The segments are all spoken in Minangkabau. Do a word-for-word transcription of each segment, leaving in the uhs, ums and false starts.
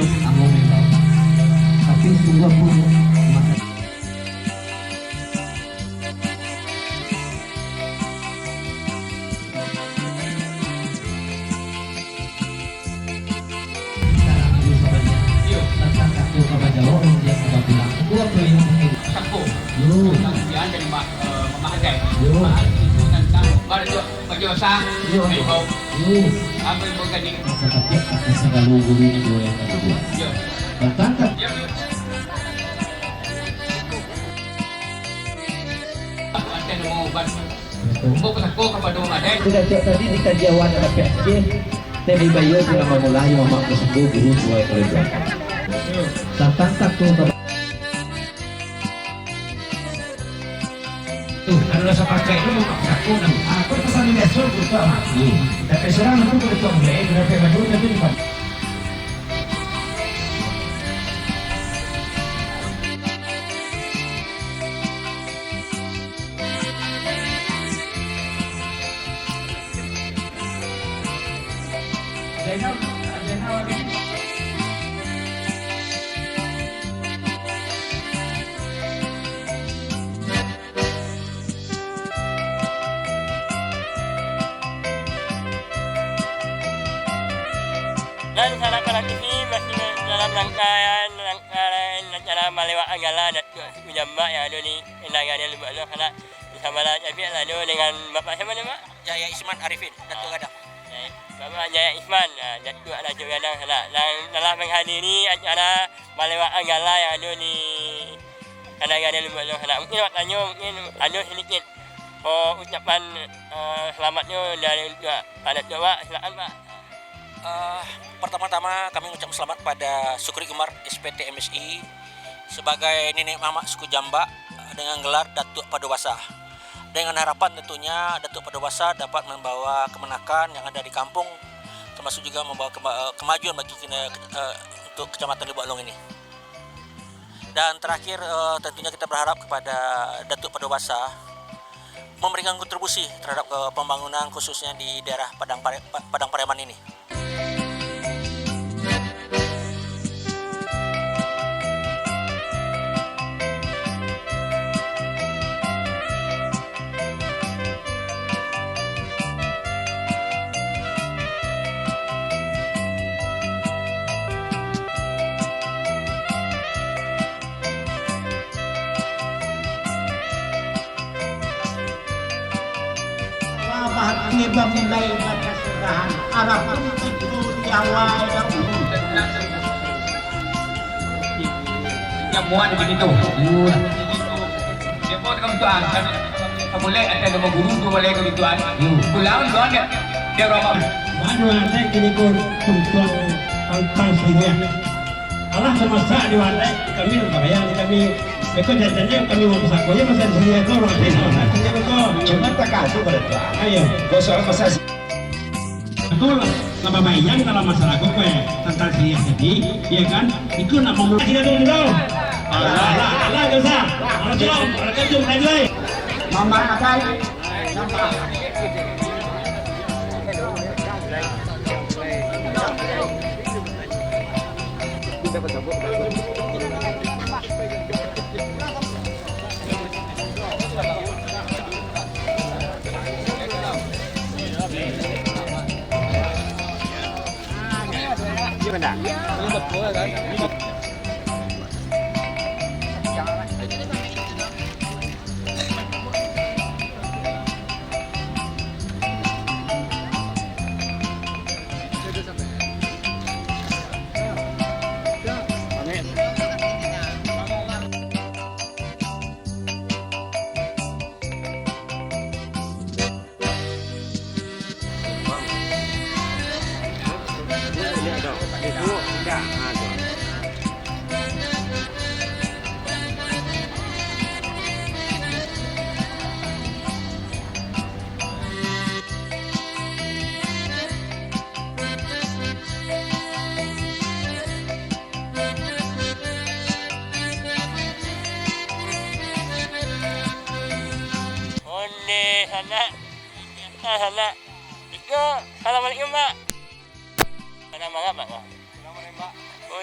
Ambo memang, tapi sungguah pun masa Iyo. Tantang sako ka Pajawa, urang Siak ka Babulang. Itu apo yang mungkin? Sako. Yo. Tantang ujian dari Ma-, eh, Mama Hadai. Yo. Soal itu tantang Barjo, Barjo Basah. Yo. Dari Bau. Yo. Apo yang kau tadi? Masa tapi atas sagalo guru ni dua yang tadi dua. Yo. Tantang Yo. Aku akan mau ubat. Ambo pasako kapado Mama Hadai. Sudah cak tadi dikaji awak nak dapek aja. Tapi bayo tu lah mamulai mamak pasako guru suai kalau jual. Tantang sako ka Tu, kalau lah sapakai tu mamak pasako nang. Ah, kau pasal ni biaso tu, Pak. Tapi surang tu kalau tuan mulai, dapek baju, tapi lupa. Dan salam para T V masih dalam rangkaian, rangkaian acara malewak anggala Datuak Suku Jambak yang ado di Indangan yang Lubuak Loh, sanak. Bersama lah Javier Lado dengan Bapak siapa nama? Jaya Isman Arifin, Datuk Gadang. Jaya, Bapak Jaya Isman, ah, Datuk Rajo Gadang, sanak. Dan telah menghadiri acara malewak anggala yang ado di Indangan yang Lubuak Loh, sanak. Mungkin awak tanyo, mungkin ado sedikit, oh, ucapan, eh, selamatnyo dari untuak Pak Datuk, Pak. Silakan, Pak. Eh, pertama-tama kami mengucapkan selamat kepada Sukri Umar, S P T M S I, sebagai nenek mamak suku Jambak, eh, dengan gelar Datuk Pado Basah. Dengan harapan tentunya Datuk Pado Basah dapat membawa kemenakan yang ada di kampung, termasuk juga membawa kema-, eh, kemajuan bagi kena-, eh, untuk Kecamatan Lubuak Long ini. Dan terakhir, eh, tentunya kita berharap kepada Datuk Pado Basah memberikan kontribusi terhadap, eh, pembangunan khususnya di daerah Padang Pare-, Pa-, Padang Pariaman ini. Wabah tiba mulai bakasudahan, arapun tibo di awal dahulu. Jamuan di situ. Siapa orang tuan? Boleh ada nama guru tu, boleh kami tuan. Pulang duluan ya. Dia ramah. Manu ada kini ko tuntuang tantang siriah. Alah samasak di wadai, kami nan babayang di kami. Beko jantanyo kami mau pasako, yo pasal siriah ko, urang ati samasak. Cuma takah tu pada tuan. Ayo. Ko soal pasal si- Aku lah, lah babayang dalam masalah ko, kue, tantang siriah tadi, iyo kan? Iko nak mamulai siriah tu, tu. Alah, alah, alah, gak usah. Alah, tu, alah, tu, alah, tu. Mama, akai. Onde sanak, ah, sanak. Iko, assalamualaikum, Pak. Sanak manga, Pak? Oh,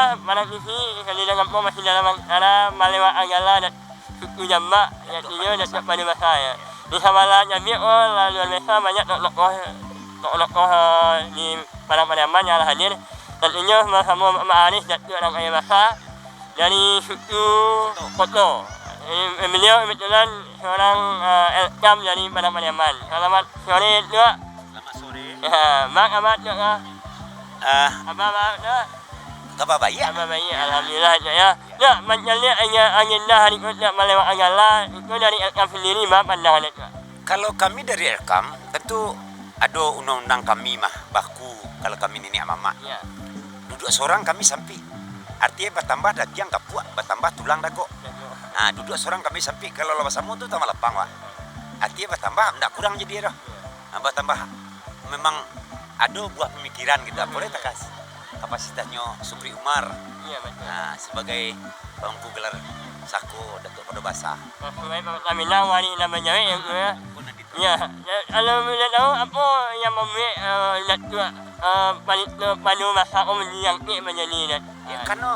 Alhamdulillah, malam ini, kami nan ambo masih dalam acara malewat agala dan suku jambak, artinyo, dan tak pada masa, ya. Di sabala Jambik, oh, lah luar biasa banyak tokoh-tokoh, tokoh-tokoh, eh, di Padang Pariaman yang lah hadir. Dan inyo sama-sama Mak Arif, Datuak Rang Aia Basa, dari suku Koto. Eh, beliau kebetulan seorang, eh, Elkam dari Padang Pariaman. Selamat sore, Tuak. Selamat sore. Ya, Mak, Abah, Tuak, ya. Eh. Abah, Abah, Tuak. Kabar baik, ya? Kabar baik, alhamdulillah, Tuak, ya. Ya. Tuak, macam ni, agenda hari ko, Tuak, malewat agala, itu dari Elkam sendiri, baa pandangan, Tuak? Kalau kami dari Elkam, tentu ado undang-undang kami mah, baku, kalau kami niniak mamak. Ya. Duduak sorang kami sampik. Artinyo batambah dagiang kapuak, batambah tulang dagok. Dagok. Nah, duduak sorang kami sampik, kalau lah basamo tu tambah lapang, wak. Artinyo batambah, ndak kurang jadi doh. Ya. Ah, batambah memang ado buah pamikiran gitu, apo lai takas kapasitasnyo Sukri Umar. Iya, betul. Nah, sabagai pamangku gelar sako Datuak Pado Basa. Nah, sabagai pamangku Minang wali nan manjawek, ya, Tuak, ya. Pun nanti Ya, ya, kalau boleh tahu, apo yang mambuek, eh, Datuak, eh, Pado Basa ko manjadi angkek manjadi Datuak? Ya, karano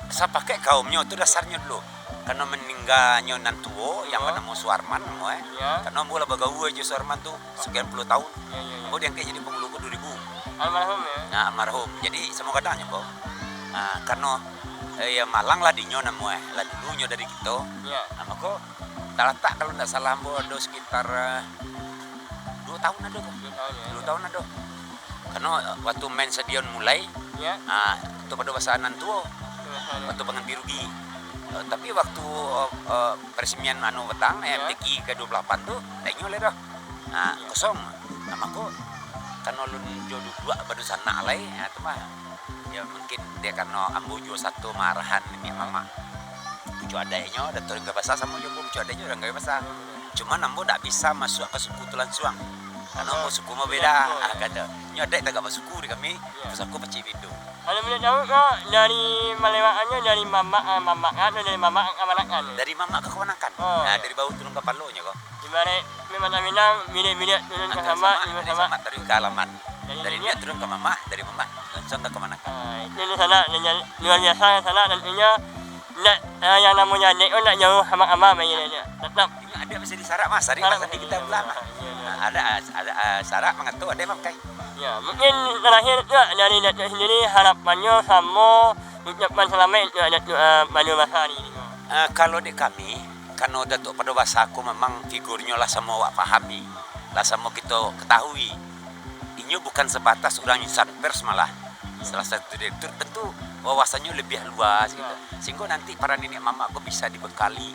sapakek kaumnyo tu dasarnyo dulu. Karano maningganyo nan tuo, yang banamo Suarman, namo, eh. Ya. Karano ambo lah bagaua jo Suarman tu sakian puluah tahun. Ya, ya, ya. Ambo diangkek jadi pangulu ko duo ribu. Almarhum, ya? Nah, almarhum. Jadi, samo gadangnyo ko. Nah, karano, eh, ya, malang lah dinyo namo, eh. Lah dulunyo dari kito. Ya. Nah, mako, talatak, kalau ndak salah, ambo ado sekitar, eh, duo tahun ado ko. Duo tahun, ya. Duo tahun ado. Karano, eh, waktu main stadion mulai, Ya. ah, tu Pado Basa nan tuo, Pado Basa nan waktu pangganti rugi. Eh, tapi waktu, eh, eh, peresmian anu patang, eh, Ya. M T Q ka duo puluah lapan tu, ndak inyo lai doh. Ah, Ya. kosong. Nah, mako, karano alun jo duduak badunsanak lai, ah, tu mah. Ya, mungkin dek karano ambo juo sato maarahan niniak mamak. Pucuak adaiknyo, Datuak Rangga Basa samo jo ambo, pucuak adaiknyo Rangga Basa. Cuman ambo ndak bisa masuak ka suku tu lansuang. Karano ambo suku mah beda, ah, kato. Nyo adaik tagak basuku di kami, Ya. pusako pacik pintu. Kalau boleh tahu, Kak, dari malewatannyo dari mamak, ah, mamak, atau dari mamak ka kamanakan? Dari mamak ka kamanakan. Oh, Nah, ya. dari bawah turun kapalonyo ko. Ibaraik Minang, Minang, bilik-bilik turun ka samak, turun ka samak, turun ka alaman. Dari Dari niniak? niniak turun ka mamak, dari mamak langsung ka kamanakan. Ah, itu ni sanak, luar biasa sanak, tentunyo ndak, ah, yang namonyo adaik tu ndak jauh amak-amak bagi dia. Tetap. Inyo adaik masih di sarak, Mas. Sarik Sarak Mas, masih di kita sarak, pulang, Mas. Iya, iya. Nah, ada, ada, ah, sarak mangatur, adaik makai. Ya, mungkin terakhir tu dari Datuak sendiri, harapannyo samo ucapan salamaik untuak Datuak, ah, Pado Basa hari ini. Ah, kalau di kami, Karano Datuak Pado Basa ko memang figurnyo lah samo awak pahami, lah samo kito katahui. Inyo bukan sebatas urang insan pers malah, salah satu direktur, tentu wawasannyo labiah luas gitu. Sehinggo nanti para niniak mamak ko bisa dibekali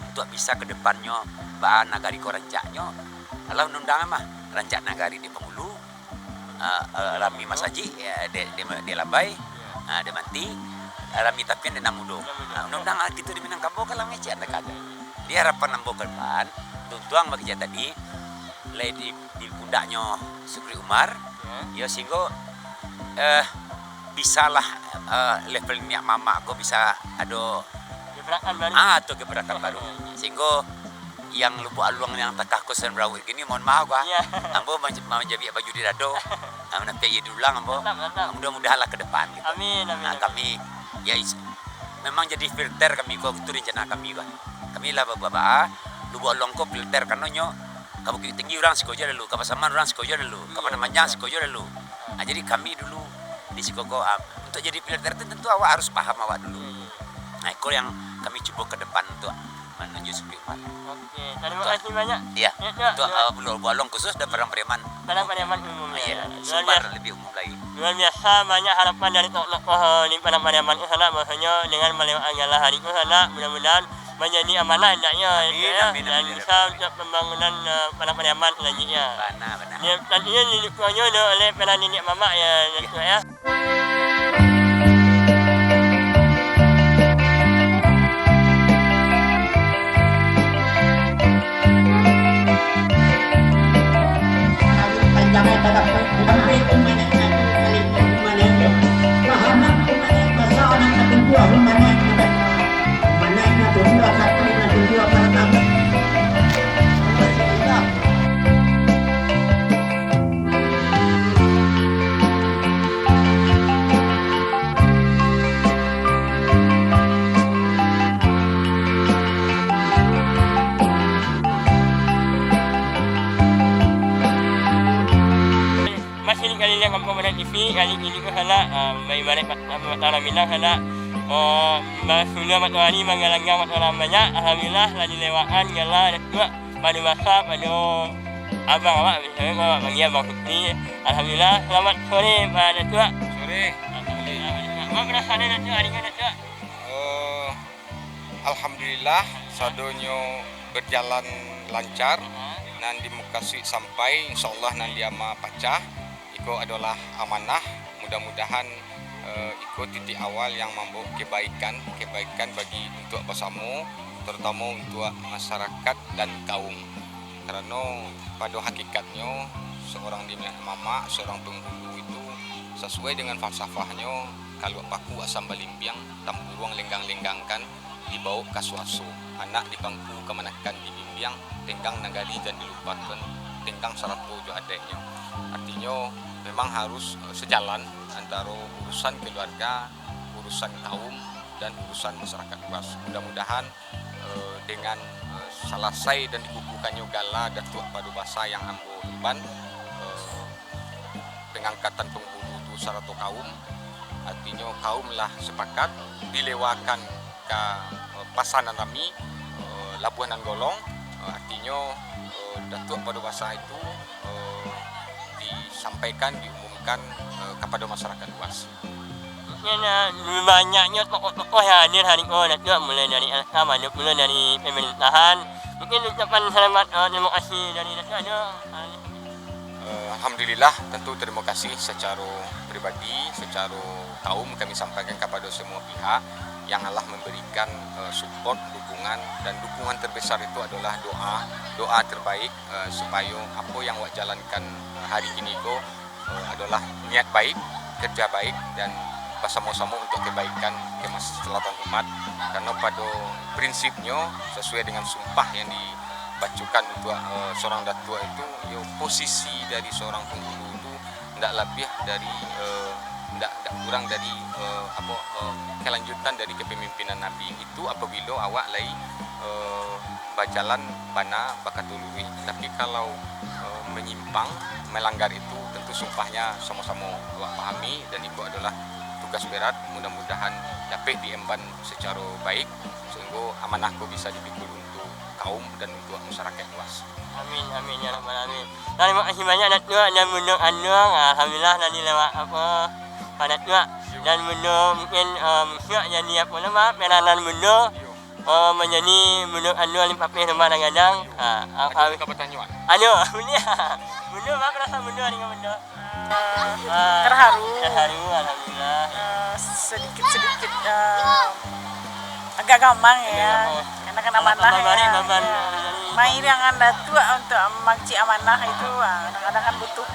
untuak bisa ka depannyo baa nagari ko rancaknyo. Alah undang-undang mah, rancak nagari di pangulu, ah, ah, rami masajik, ya, di, di, di labai, ah, di manti, rami tapian di nan mudo. Ah, undang-undang kito di Minangkabau kan lah mangecek anda kan. Jadi harapan ambo ka depan, tuntuang bakecek tadi, lai di, di pundaknyo Sukri Umar, yo, sehinggo, eh, bisalah, eh, level niniak mamak ko bisa ado Gebrakan baru. Ah, tu gebrakan baru. Sehinggo yang Lubuak Aluang yang takah ko Sembrauik gini, mohon maaf, ah. Iya. Ambo manj-, manjabik baju di dado. Ah, manampiak iyo dulang ambo. Mantap, mantap. Mudah-mudahanlah ke depan gitu. Amin, amin, Nah, amin. kami, ya, is-, memang jadi filter kami ko, itu rencana kami ko. Kami lah babaa, Lubuak Aluang ko filter, karano nyo ka Bukittinggi urang siko jo lalu, ka Pasaman urang siko jo lalu, ka Iya, Padang Panjang betul. siko jo lalu. Ah, jadi kami dulu di siko ko, ah, untuk jadi filter tu tentu awak harus paham awak dulu. Iya, iya. Nah, iko yang kami cubo ke depan untuk manuju Sukri Umar. Oke, terima Untuk kasih banyak. Iya, Ya, ya, untuk, ya. eh, Lubuak Aluang khusus dan Padang Pariaman. Padang Pariaman umum, Ah, ya, iya, ya. Luar Sumbar biasa. lebih umum lagi. Luar biasa banyak harapan dari tokoh-tokoh di Padang Pariaman tu sanak, bahwasanya dengan melewat agala hari tu sanak, mudah-mudahan manjadi amanah hendaknya, Amin, ya, amin, dan amin, ya bisa Rabbi. untuk pembangunan, eh, Padang Pariaman selanjutnya. Bana, bana. Ya, tentunya didukungnya oleh para niniak mamak, ya, Iya. Datuk, ya. Masih di Galileo Kampung Badak T V, kali ini ko sanak, ah, baibarat kat-, kat Tanah Minang sanak. Oh, basudah matoari manggalanggang matoalam banyak, alhamdulillah, lah dilewakan gala Datuak pado basa pado abang awak, misalnyo awak panggil Abang Supri. Alhamdulillah, selamat sore, Pak Datuak. Sore. Alhamdulillah, Pak Datuak. Baa parasaan Datuak, ari ko, Datuak? Eh, alhamdulillah, sadonyo berjalan lancar, nan di Mukasuik sampai, insyaallah nan di Ama pacah. Iko adolah amanah, mudah-mudahan, eh, iko titik awal yang mambawa kebaikan, kebaikan bagi untuak basamo, terutama untuak masyarakat dan kaum. Karano pado hakikatnyo, seorang di mamak, seorang penghulu itu, sasuai dengan falsafahnyo, kaluak paku asam balimbiang, tampuruang lenggang-lenggangkan, dibawok ka suaso, anak di pangku kamanakan dibimbiang, tenggang nagari jan dilupakan, tenggang sarato jo adaiknyo. Artinyo, memang harus, eh, sejalan antaro urusan keluarga, urusan kaum, dan urusan masyarakat luas. Mudah-mudahan, eh, dengan, eh, salasai dan dikukuhkannyo gala Datuak pado basa yang ambo emban, eh, pangangkatan penghulu tu sarato kaum, artinyo kaum lah sepakat dilewakan ka, eh, Pasa Nan Rami, eh, Labuah Nan Golong, eh, artinyo, eh, Datuak pado basa itu, eh, disampaikan, diumumkan, eh, kapado masyarakat luas. Mungkin, eh, banyaknyo tokoh-tokoh yang hadir hari ko, Datuak, mulai dari L K, banyak pulo dari pemerintahan. Mungkin ucapan selamat, eh, terima kasih dari Datuak ado, eh, Eh, alhamdulillah, tentu terima kasih secara pribadi, secara kaum kami sampaikan kepada semua pihak yang alah memberikan, eh, support, dukungan, dan dukungan terbesar itu adalah doa, doa terbaik, eh, supaya apa yang awak jalankan, eh, hari kini ko, eh, adalah niat baik, kerja baik, dan basamo-samo untuk kebaikan kemaslahatan umat. Karena pada prinsipnya, sesuai dengan sumpah yang dibacakan untuk, eh, seorang datuak itu, yo, posisi dari seorang penghulu itu ndak lebih dari, eh, ndak, ndak kurang dari, eh, apa, eh, kelanjutan dari kepemimpinan Nabi itu apabila awak lai, eh, bajalan bana bakatuluruih. Tapi kalau, eh, menyimpang, melanggar itu, tentu sumpahnya sama-sama awak pahami, dan itu adalah tugas berat. Mudah-mudahan dapek diemban secara baik, sehingga amanah ko bisa dipikul untuk kaum dan untuk masyarakat luas. Amin, amin, ya rabbal alamin. Tarimo kasih banyak, Datuak, nan mundur anduang. Alhamdulillah, nan lewat apa, Pak Datuak. Nan mundur mungkin, eh, musuak jadi apa nama, peranan mundur. Oh, manjadi mundur anduang limpah peh rumah dan gadang. Ha, ha, Ado ha. Ka batanyuan. Ado, buliah. Mundur, baa parasaan mundur, ari ko mundur? Ah. Terharu. Terharu, alhamdulillah. Eh, sedikit-sedikit, eh, agak gamang, ya. Agak gamang. Karena kan amanah, ya. Baban, ya. Baban, ya. Mairingan Datuak untuk mangecek amanah itu, ah, kadang-kadang kan butuh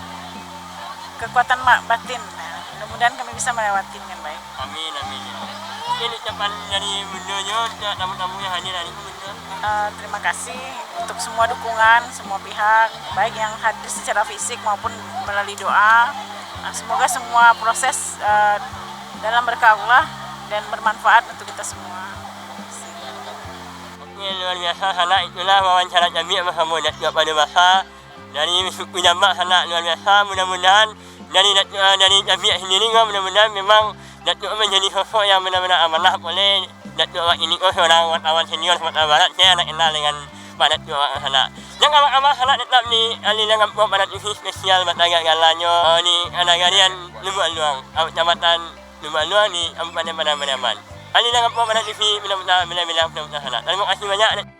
kekuatan ma-, batin. Nah, mudah-mudahan kami bisa melewati dengan baik. Amin, amin, ya. Mungkin ucapan dari bundonyo, untuak tamu-tamu yang hadir hari ini, Bunda. Eh, terima kasih untuk semua dukungan, semua pihak, baik yang hadir secara fisik maupun melalui doa. Nah, semoga semua proses, eh, dalam berkah Allah dan bermanfaat untuk kita semua. Oke, luar biasa, sanak, itulah wawancara kami bersama Datuak Pado Basa. Dari suku Jambak sanak luar biasa, mudah-mudahan dari Datuak, eh, dari Jambak sendiri ko, mudah-mudahan memang Datuak manjadi sosok yang bana-bana amanah, oleh Datuak awak kini ko seorang wartawan senior Sumatera Barat, saya lah kenal dengan Pak Datuak awak sanak. Nan kaba-kaba sanak tetap di Alih Langam Pop Barat T V spesial batagak galanyo, eh, di Nagari Lumbuak Aluang, eh, Kecamatan Lumbuak Aluang di Kabupaten Padang Pariaman. Alih Langam Pop Barat T V, mudah-mudahan, mudah-mudahan, mudah-mudahan sanak. Terima kasih banyak.